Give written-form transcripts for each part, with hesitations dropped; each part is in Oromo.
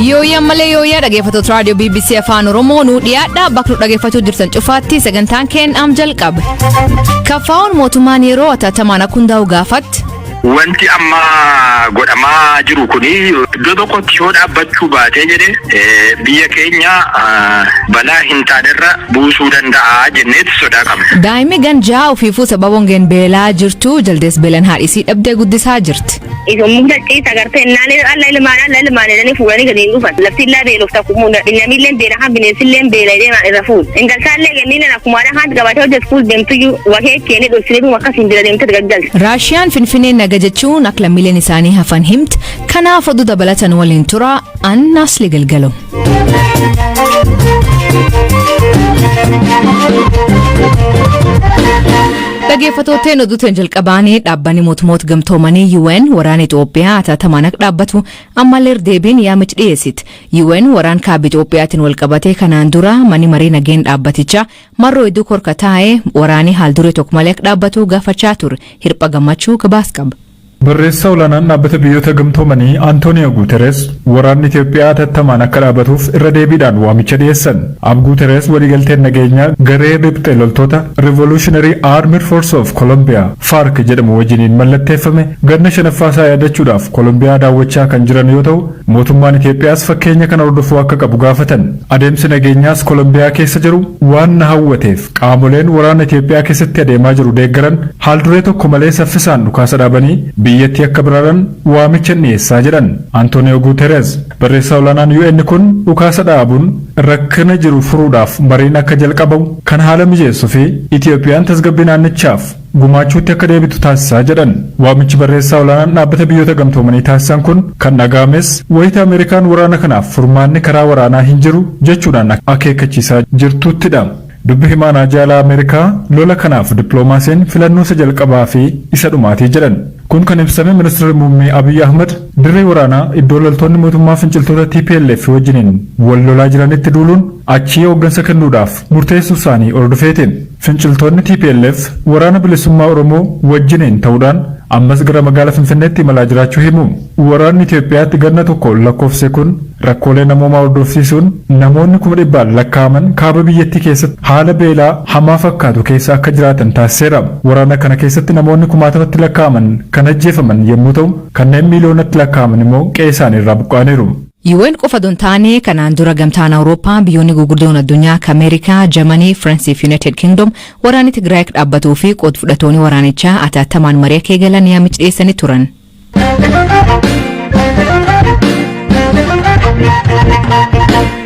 Yooyyaa malee yooyyaa dhaggeeffattoota raadiyoo BBC Afaan Oromoo nuu dhiyaadha. Bakka nu dhaggeeffachuu jirtan cufaatti sagantaan keenya am jalqabe. Kaffaa'uun mootummaan yeroo atattamaan akka hundaa'u gaafatti. Wanti amma godhamaa jiru kuni iddoo tokkotti yoo dhaabbachuu baatee jedhe biyya keenya balaa hin taanerra buusuu danda'a jenneetu sodaa qabna. Daa'imni ganjaa ofiifuu sababa hongeen beelaa jirtu jaldees beelan haadhisii dhabdee guddisaa jirti. Mukta ciisa gartee naannoo alla ilmaan alla ilmaan jedhanii fuudhanii gadi hin dhufan. Lafti illaa beelofta akkuma namillee beela kan bineensillee beela deemaa irra fuudhu. Ingalsaallee kenniin akkuma aadaa qabatee hojjetu fuul deemtuyyuu wakee keenee dhoksine akkasiin bira deemtee gaggalti. Raashiyaan Finfinnee naga jechuun akka lammiileen isaanii hafan himti. Kanaaf oduu dabalatan waliin tura annaas galgalo. Dhaggeeffattootni oduutiin jalqabaanii dhaabbanni mootummoota gamtoomanii UN waraana Itoophiyaa atattamaan akka dhaabbatu ammallee deebiin yaamicha dhiyeessiti. UN waraan kaaba Itoophiyaatiin walqabatee kanaan dura manni marii nageen dhaabbatichaa marroo hedduu korka taa'ee waraanni haal duree tokko malee akka dhaabbatu gaafachaa ture. Hirpha gammachuu gabaas qaba. Barreessaa olaanaan dhaabbata biyyoota gamtoomanii Antooniyo Guuteres waraanni Itoophiyaa atattamaan akka dhaabatuuf irra deebiidhaan waamicha dhiyeessan. Ab Guuteres waliigalteen nageenyaa garee riphxee loltoota Revolutionary Armed Force of Colombia FARC jedhamu wajjiniin mallatteeffame ganna shanaffaa isaa yaadachuudhaaf Kolombiyaa daawwachaa kan jiran yoo ta'u, mootummaan Itoophiyaas fakkeenya kana hordofuu akka qabu gaafatan. Adeemsi nageenyaas Kolombiyaa keessa jiru waan na hawwateef qaamoleen waraana Itoophiyaa keessatti adeemaa jiru deeggaran haal duree tokko malee saffisaan dhukaasa dhaabanii biyyattii akka biraaran waamicha dhiyeessaa jedhan. Antooniyo Guuteres barreessaa olaanaan UN kun dhukaasa dhaabuun rakkina jiru furuudhaaf mariin akka jalqabamu kan haala mijeessuu fi Itoophiyaan tasgabbii naannichaaf gumaachuutti akka deebitu taasisaa jedhan. Waamichi barreessaa olaanaan dhaabbata biyyoota gamtoomanii taasisan kun kan dhaga'ames wayita Ameerikaan waraana kanaaf furmaanni karaa waraanaa hin jiru jechuudhaan akeekkachiisaa jirtuttidha. Dubbi himaan jaalaa Ameerikaa lola kanaaf dippiloomaasiin filannoo isa jalqabaa fi isa dhumaatii jedhan. Kun kan ibsame ministeerri muummee Abiyyi Ahmad dirree waraanaa iddoo loltoonni mootummaa finciltoota TPLF wajjiniin wal lolaa jiranitti duuluun achii hooggansa kennuudhaaf murteessuu isaanii hordofeetiin. Finciltoonni TPLF waraana bilisummaa Oromoo wajjiniin ta'uudhaan ammas gara magaalaa Finfinneetti imalaa jiraachuu himu. Waraanni Itoophiyaatti ganna tokko lakkoofse kun rakkoolee namoomaa hordofsiisuun namoonni 100,000 lakkaa'aman kaaba biyyattii keessatti haala beelaa hamaa fakkaatu keessa akka jiraatan taasiseera. Waraana kana keessatti namoonni kumaatamatti lakkaa'aman kan ajjeefaman yommuu ta'u, kanneen miiliyoonatti lakkaa'aman immoo qe'ee isaanii irraa buqqa'aniiru. UN qofa don taane kanaan dura gamtaan Awurooppaa biyyoonni gurguddoon addunyaa akka Ameerikaa, Jarmanii, Firansii fi United Kingdom waraanni Tigraay akka dhaabbatuu fi qooda fudhattoonni waraanichaa atattamaan marii akka eegalan yaamicha dhiyeessanii turan.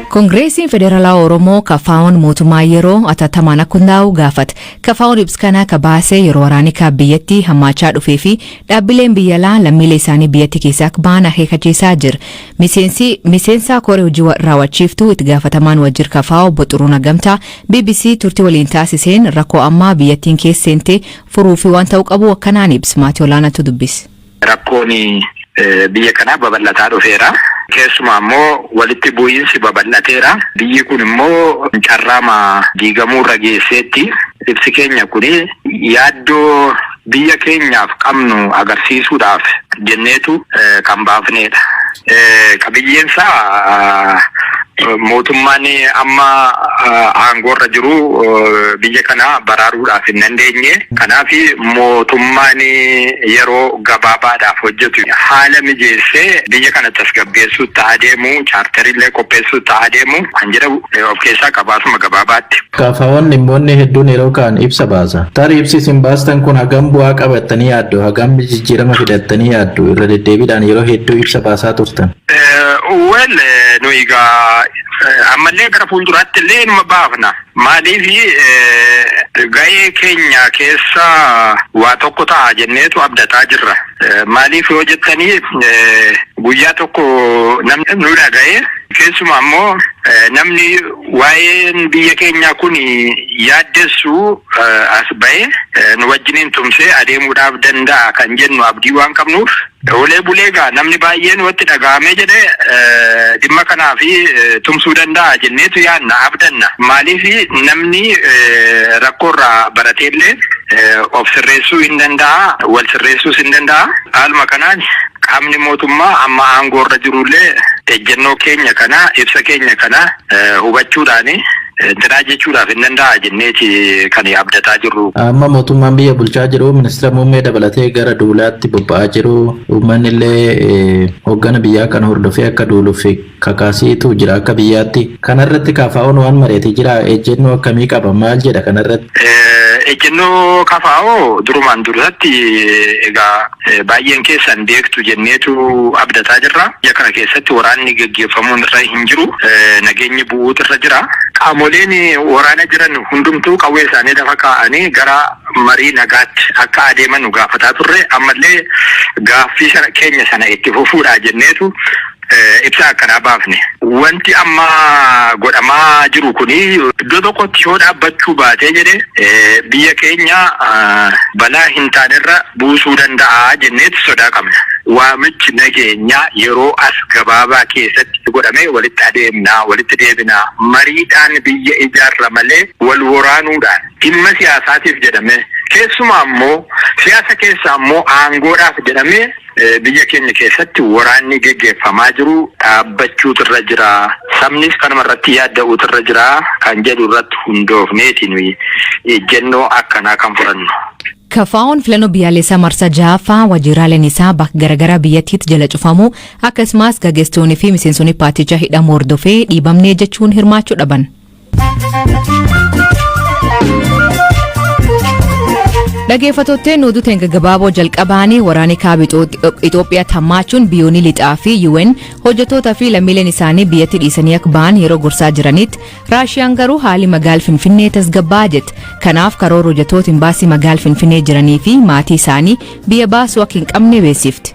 Koongireesiin Federaalaa Oromoo kafaa'uun mootummaa yeroo atattamaan akka hundaa'u gaafate. Kafaa'uun ibsa kana akka baasee yeroo waraanni kaaba biyyattii hammaachaa dhufee fi dhaabbileen biyya alaa lammiilee isaanii biyyattii keessaa akka ba'an akeekkachiisaa jira. Miseensa koree hojii raawwachiiftuu itti gaafatamaan wajjira kafaa'u obbo Xuruuna Gamtaa BBC turtii waliin taasiseen rakkoo ammaa biyyattiin keessa seentee furuu fi waan ta'uu qabu akkanaan ibsa. Maatii olaanaatu dubbise. Rakkoon biyya kanaa babal'ataa dhufeera. Keessumaa immoo walitti bu'iinsi babal'ateera. Biyyi kun immoo carraama diigamuurra geesseetti. Ibsi keenya kun yaaddoo biyya keenyaaf qabnu agarsiisuudhaaf jenneetu kan baafnedha. Qabiyyeensaa mootummaan amma aangoorra jiru biyya kana baraaruudhaaf hin dandeenye. Kanaaf mootummaan yeroo gabaabaadhaaf hojjetu haala mijeessee biyya kana tasgabbeessuutti adeemu, chaartarillee qopheessuutti adeemu kan jedhamu of keessaa qabaasuma gabaabaatti. Kaafaawwan dhimmoonni hedduun yeroo kaan ibsa baasa. Tarii ibsi isin baastan kun hagam bu'aa qabattanii yaaddu, hagam jijjiirama fidattanii yaaddu, irra deddeebiidhaan yeroo hedduu ibsa baasaa turtan. Well, nuyi egaa ammallee gara fuulduraatti illee inuma baafna. Maaliif ga'ee keenya keessa waa tokko ta'a jenneetu abdataa jirra. Maaliif yoo jettanii guyyaa tokko namni nu dhaga'ee keessumaa immoo namni waa'een biyya keenyaa kun yaaddessu as ba'ee nu wajjiniin tumsee adeemuudhaaf danda'a kan jennu abdii waan qabnuuf Olee bulee egaa namni baay'een watti dhaga'amee jedhee dhimma kanaa fi tumsuu danda'a jenneetu yaadna, abdanna. Maaliif, namni rakkoorraa barateellee of sirreessuu hin danda'a, wal sirreessuus hin danda'a. Haaluma kanaan qaamni mootummaa amma aangoorra jirullee ejjennoo keenya kana, ibsa keenya kana hubachuudhaani intinaa jechuudhaaf hin danda'a jenneeti kan abdataa jirru. Amma mootummaan biyya bulchaa jiru ministeera muummee dabalatee gara duulaatti bobba'aa jiru. Uummanni illee hoggana biyyaa kana hordofee akka duuluuf kakaasiitu jira akka biyyaatti. Kanarratti KFO'n waan mari'atee jira. Ejjennoo akkamii qaba? Maal jedha kanarratti? Ejjennoo KFO durumaan dursatti egaa baay'een keessan beektu jenneetu abdataa jirra. Biyya kana keessatti waraanni geggeeffamuun irra hin jiru. Nageenyi bu'uutu irra jira. Qaamoleen waraana jiran hundumtuu qawwee isaanii lafa kaa'anii gara marii nagaatti akka adeeman nu gaafataa turre, ammallee gaaffii sana keenya sana itti fufuudha jenneetu ibsa akkanaa baafne. Wanti amma godhamaa jiru kuni iddoo tokkotti yoo dhaabbachuu baatee jedhe, biyya keenya balaa hin taanerra buusuu danda'a jenneetu sodaa qabna. Waamichi nageenyaa yeroo as gabaabaa keessatti godhamee walitti adeemnaa, walitti deebinaa, mariidhaan biyya ijaarra malee wal waraanuudhaan dhimma siyaasaatiif jedhamee, keessumaa immoo siyaasa keessaa immoo aangoodhaaf jedhamee biyya keenya keessatti waraanni geggeeffamaa jiru dhaabbachuutu irra jira. Sabnis kanuma irratti yaadda'uutu irra jira kan jedhu irratti hundoofneeti nuyi ejjennoo akkanaa kan fudhannu. KFO'n filannoo biyyaalessaa marsaa ja'affaa waajjiraaleen isaa bakka garaagaraa biyyattiitti jala cufamu, akkasumas gaggeessitoonni fi miseensonni paartichaa hidhamuu hordofee dhiibamnee jechuun hirmaachuu dhaban. Dhaggeeffattootni, oduu gaggabaaboo jalqabaanii, waraanni kaaba Itoophiyaatti hammaachuun biyyoonni lixaa fi UN hojjettoota fi lammiileen isaanii biyyatti dhiisanii akka ba'an yeroo gorsaa jiranitti, Raashiyaan garuu haalli magaala Finfinnee tasgabbaa jetti. Kanaaf karoora hojjettoota imbaasii magaala Finfinnee jiranii fi maatii isaanii biyya baasuu akka hin qabne beeksifti.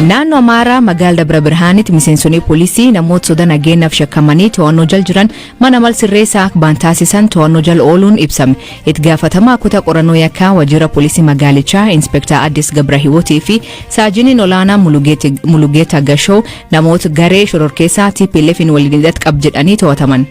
Naannoo Amaaraa magaala Dabra Birhaanitti miseensonni poolisii namoota soda nageenyaaf shakkamanii to'annoo jala jiran mana mal sirreessaa akka ba'an taasisan to'annoo jala ooluun ibsame. Itti gaafatamaa kutaa qorannoo yakkaa waajjira poolisii magaalichaa Inspektar Addis Gabra Hiwootii fi saajiniin olaanaa Mulugeeta Gashoo namoota garee shororkeessaa TPLFin waliin hidhata qab jedhanii to'ataman.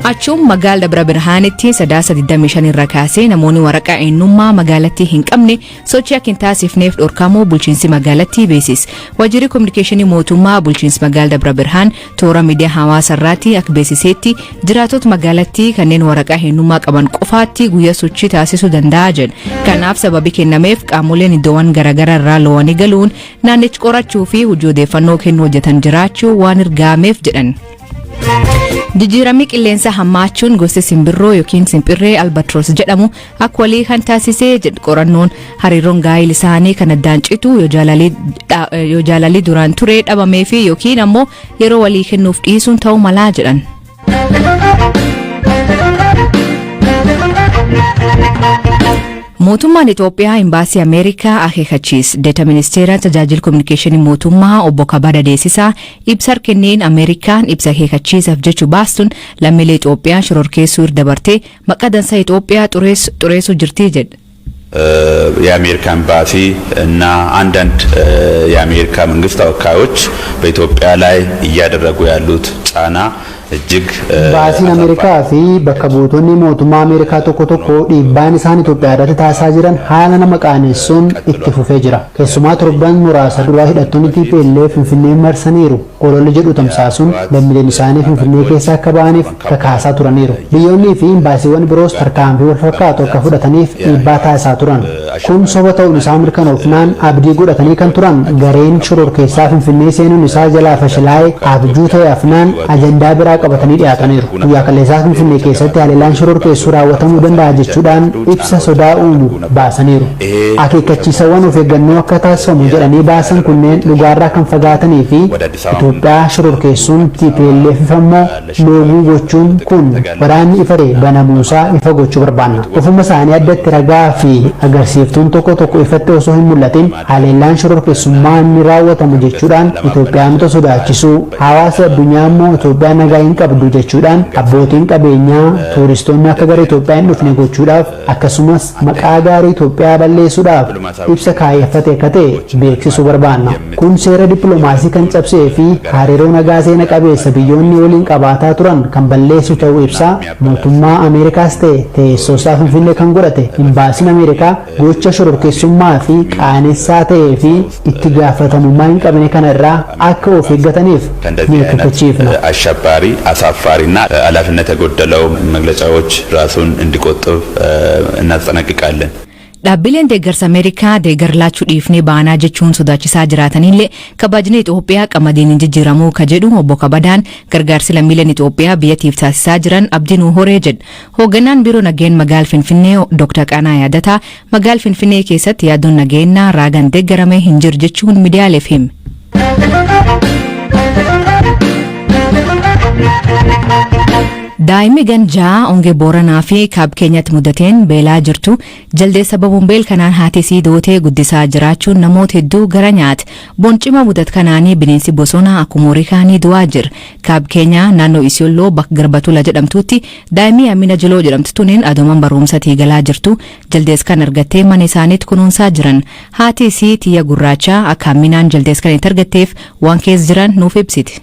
Achuun magaala Dabra Birhaanitti Sadaasa 25 irra kaasee namoonni waraqaa eenyummaa magaalattii hin qabne sochii akka hin taasifneef dhorkamuu bulchiinsi magaalattii beeksise. Waajjirri kominikeeshinii mootummaa bulchiinsi magaala Dabra Birhaan toora miidiyaa hawaasaa irratti akka beeksisetti, jiraattota magaalattii kanneen waraqaa eenyummaa qaban qofaatti guyyaa sochii taasisuu danda'a jedha. Kanaaf sababii kennameef qaamoleen iddoowwan garaagaraa irraa lo'anii galuun naannicha qorachuu fi hojii odeeffannoo kennuu hojjetan jiraachuu waan ergaameef jedhan. Jijjiiramni qilleensaa hammaachuun gosti simbirroo yookiin simpirree albatros jedhamu akka walii kan taasisee jedhu qorannoon. Hariiroon gaa'il isaanii kan addaan citu yoo jaalalli duraan ture dhabamee fi yookiin ammoo yeroo walii kennuuf dhiisuun ta'uu malaa jedhan. Mootummaan Itoophiyaa imbaasii Ameerikaa akeekkachiise. Deeta ministeera tajaajila kominikeeshinii mootummaa obbo Kabada Deessisaa ibsa kenneen, Ameerikaan ibsa akeekkachiisaaf jechu baastuun lammiilee Itoophiyaa shororkeessuu irra dabartee maqaa dansaa Itoophiyaa xureessuu jirti jedhe. የአሜሪካ ኤምባሲ እና አንዳንድ የአሜሪካ መንግስት ተወካዮች በኢትዮጵያ ላይ እያደረጉ ያሉት ጫና እጅግ Imbaasiin Ameerikaa fi bakka buutonni mootummaa Ameerikaa tokko tokko dhiibbaan isaan Itoophiyaa irratti taasisaa jiran haala nama qaanessuun itti fufee jira. Keessumaa torban muraasa dura hidhattoonni TPLF Finfinnee marsaniiru ololli jedhu tamsaasuun lammiileen isaanii Finfinnee keessa akka ba'aniif kakaasaa turaniiru. Biyyoonnii fi imbaasiiwwan biroos tarkaanfii wal fakkaatu akka fudhataniif dhiibbaa taasisaa turan. Kun soba ta'uun isaa mirkanoofnaan abdii godhatanii kan turan gareen shororkeessaa Finfinnee seenuun isaa jalaa fashilaa'ee abjuu ta'e hafnaan ajandaa biraa qabatanii dhiyaataniiru. Guyyaa kaleessaa Finfinnee keessatti haleellaan shororkeessuu raawwatamuu danda'a jechuudhaan ibsa sodaa uumu baasaniiru. Akeekkachiisawwan of eeggannoo akka taasifamu jedhanii baasan kunneen dhugaarraa kan fagaatanii fi Itoophiyaa shororkeessuun TPLF ammoo looguu gochuun kun waraanni ifa ta'e banamuusaa ifa gochuu barbaanna. Ofuma isaanii addatti ragaa fi agarsiiftuun tokko tokko ifatti osoo hin mul'atin haleellaan shororkeessummaa inni raawwatamu jechuudhaan Itoophiyaanota sodaachisuu, hawaasa addunyaa immoo Itoophiyaan nagaa hin hin qabdu jechuudhaan abbootiin qabeenyaa tuuristoonni akka gara Itoophiyaa hin dhufne gochuudhaaf, akkasumas maqaa gaarii Itoophiyaa balleessuudhaaf ibsa kaayyeffate akka ta'e beeksisuu barbaanna. Kun seera dippiloomaasii kan cabsee fi hariiroo nagaa seena qabeessa biyyoonni waliin qabaataa turan kan balleessu ta'uu ibsaa, mootummaa Ameerikaas ta'e teessoo isaa Finfinnee kan godhate imbaasiin Ameerikaa gocha shororkeessummaa fi qaanessaa ta'ee fi itti gaafatamummaa hin qabne kana irraa akka of eeggataniif ከእንደዚህ ni አይነት akeekkachiifna. አሸባሪ፣ አሳፋሪና ኃላፊነት የጎደለው መግለጫዎች ራሱን እንዲቆጥብ እናስጠነቅቃለን። Dhaabbileen deeggarsa Ameerikaa deeggar laachuu dhiifnee baanaa jechuun sodaachisaa jiraatanillee, kabajni Itoophiyaa qamadiin hin jijjiiramuu ka jedhu obbo Kabadaan, gargaarsi lammiileen Itoophiyaa biyyattiif taasisaa jiran abdii nuu horee jedha. Hoogganaan biiroo nageen magaal Finfinnee Dr. Qanaa Yaadataa magaal Finfinnee keessatti yaaddoon nageenyaa raagan deeggarame hin jiru jechuun miidiyaaleef hime. Daa'imni ganjaa ongee Booranaa fi Kaab Keenyatti mudateen beelaa jirtu jaldeessa babuun beel kanaan haati isii dootee guddisaa jiraachuun namoota hedduu gara nyaate. Boncima mudat kanaanii bineensi bosonaa akkuma horii kaanii du'aa jira. Kaab Keenyaa naannoo Isiyolloo bakka Garbatula jedhamtutti daa'imni Amina Jiloo jedhamtu tuniin aduman barumsatii galaa jirtu jaldees kan argattee mana isaaniitti kunuunsaa jiran. Haati isii Tiyya Gurraachaa akka Aminaan jaldees kan itti argatteef waan keessa jiran nuuf ibsiti.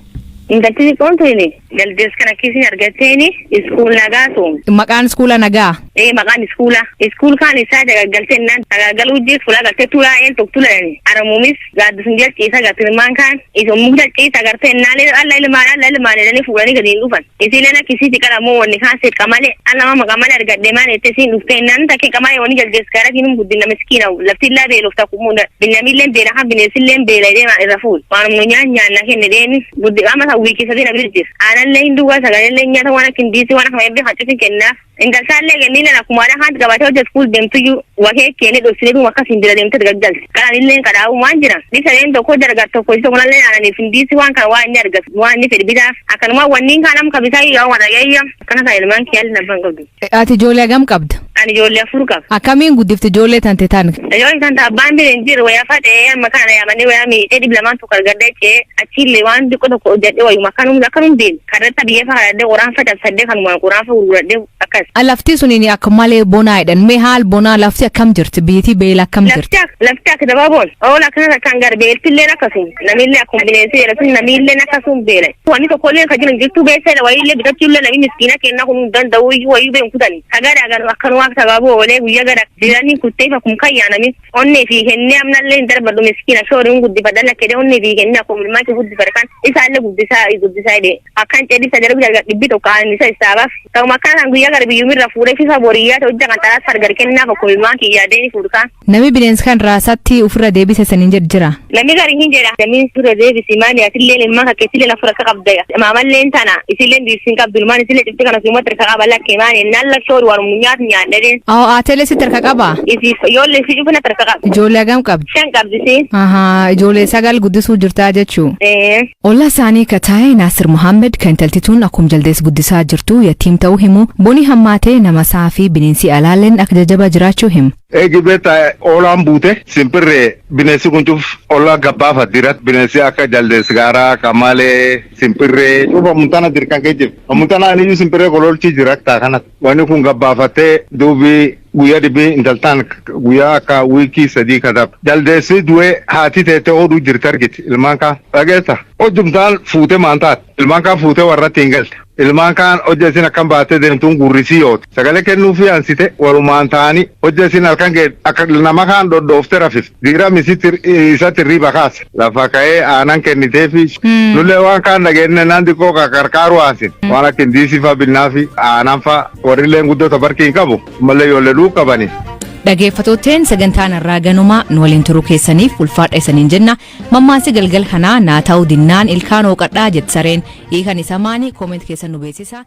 Intalti xiqqoon tuni jaldees kana kiisin argatteeni iskuul nagaa soom. Maqaan iskuula nagaa? Ee, maqaan iskuula. Iskuul kaan isaa jagaggaltee naan sagaggaluu jee fulaa galtee tulaa een tokko tulani. Aramuumis gaaddisun jala ciisa gartilmaan kaan isun mukta ciisa gartee naalee alla ilmaan alla ilmaan jedhanii fuudhanii gadi hin dhufan. Isiileen akkisiiti qaramoo wanni kaan seet qamalee alla mama qamalee argadhe maal jettee isiin dhuftee naan takkee qamalee wanni jaldees gaara kinum guddina miskiina lafti illaa beelofta kummuudha. Binnamillee beela kan bineensillee beela jedhee irra fuudhu. Waanum nu nyaan nyaanna kenne deemi guddi amma san wiikii sadii na bira jira. Aanallee hin duwwaa, sagalee nyaata waan akka hindiisii waan akka eebbi hacuusin kennaaf. Intalsaallee kenniileen akkuma aadaa haati qabatee hojii iskuul deemtuyyuu wakee kennee dhoksine akkas hin bira deemtee gaggalti. Qaraanillee qadaa'uu waan jira. Dhisaleen tokko dargaa tokko isa kunallee aananiif hindiisii waan kana waan inni argatu waan inni fedhi bitaaf. Akkanuma wanniin kaan amma kabisaa yoo waan akkana kan ilmaan kiyaalli nabbaan qabdu. Ati ijoollee hagam qabda? Ani ijoollee afur qaba. Akkamiin guddifti ijoollee tante tan? Ijoolleen kan abbaan bira hin jiru wayaa fadhee amma kana yaamanii wayaa miidhee 200 tokko argadhee cee achiillee waan xiqqoo tokko hojjedhee wayuma akkanum akkanum deemu. Karratti biyya fa'a kadhadhee qoraan facabsadhee kanuma qoraan fa gurguradhee akkas. Lafti suniin akka malee bonaa jedhan, mee haal bonaa lafti akkam jirti, biyyattii beela akkam jirti? Lafti akka dabaaboon oola akkana kan gar beeltillee akkasuma, namillee akkuma bineensi jedhatu namillee akkasuma beela. Wanni tokkollee kan jiran jirtu beessa wayiillee bitachuullee namni miskiina kennaa kun danda'u iyyuu wayii beeku kutani. Kagara gar akkanuma akka sabaaboo oolee guyyaa gara jiranii kuttee akkuma kayyaa namni onnee fi kennee amnallee hin darbadhu miskiina shooriin guddifadha lakkedee onnee fi kennee akkuma ilmaan kee guddifadha kan isaallee guddisaa guddisaa jedhee akkan cedhisa darbu darga 100 aannan isa isaabaaf ta'uma akkana kan guyyaa gara biyyumirra fuudhee fifa boriyyaa ta'u hojja kan xalaas fargar kennaaf akkuma ilmaan kiyyaa deeni fuudhu. Namni bineensi kan raasaatti ofirra deebise saniin jedhu jira. Namni gari hin jedha. Namni sura deebisi maali atillee ilmaan kakkeessillee afur akka qabda. Maamalleen tana isillee diirsiin qabdu ilmaan isillee cifti kana siumatti harka qaba lakkee maali naan lakshoori waan nyaat nyaadhadeen. Awwa, atelee sitti harka qabaa? Isiif ijoollee si cufina harka qaba. Ijoollee hagam qabdi? Shan qabdisi. Ahaa, ijoollee sagal guddisuu jirtaa jechuu. Ee. Ollaa isaanii ka taa'e Naasir Muhammad kan intaltituun akkuma jaldees guddisaa jirtu yatiim ta'uu himu, boni hammaatee nama isaa fi bineensi alaalleen akka jajjabaa jiraachuu himu. Eegi beektaa oolaan buute simpirree bineensi kun cuf ollaa gabbaafa dirat bineensi akka jaldees gaaraa kamalee simpirree cufa muntana dirqan kee jiru. Muntana aniyyuu simpirree kololchii jira taa kanatti. Wanni kun gabbaafatee duubi guyyaa dhibii intaltaan guyyaa akka wiikii 3 kadab. Jaldeessi du'ee haati teessee ooduu jirti argiti ilmaan kaan. Dhageessa. Hojjumtaan fuutee maan taate ilmaan kaan fuutee warratti hin galte. Ilmaan kaan hojja isin akkam baattee deemtuun gurrisii yooti. Sagalee kennuufii ansite walumaan ta'anii hojja isin halkan gee akka nama kaan dhodhooftee rafif. Diira misitti isatti riba kaase. Lafa ka'ee aanan kenniteefi. Lullee waan kaan dhageenye naan xiqqoo qarqaaru aansin. Waan akka indiisii faa binnaafi aanan faa warrilleen guddota barkii hin qabu. Mallee ijoollee dhuu qabani. Dhageeffattootteen, sagantaan irraa ganumaa, nu waliin turuu keessaniif ulfaadha isaniin jenna. Mammaansi galgal kanaa "Naa ta'uu dinnaan ilkaan hooqadhaa" jette sareen. Hiikan isa maanii? Comment keessan nu beeksisa.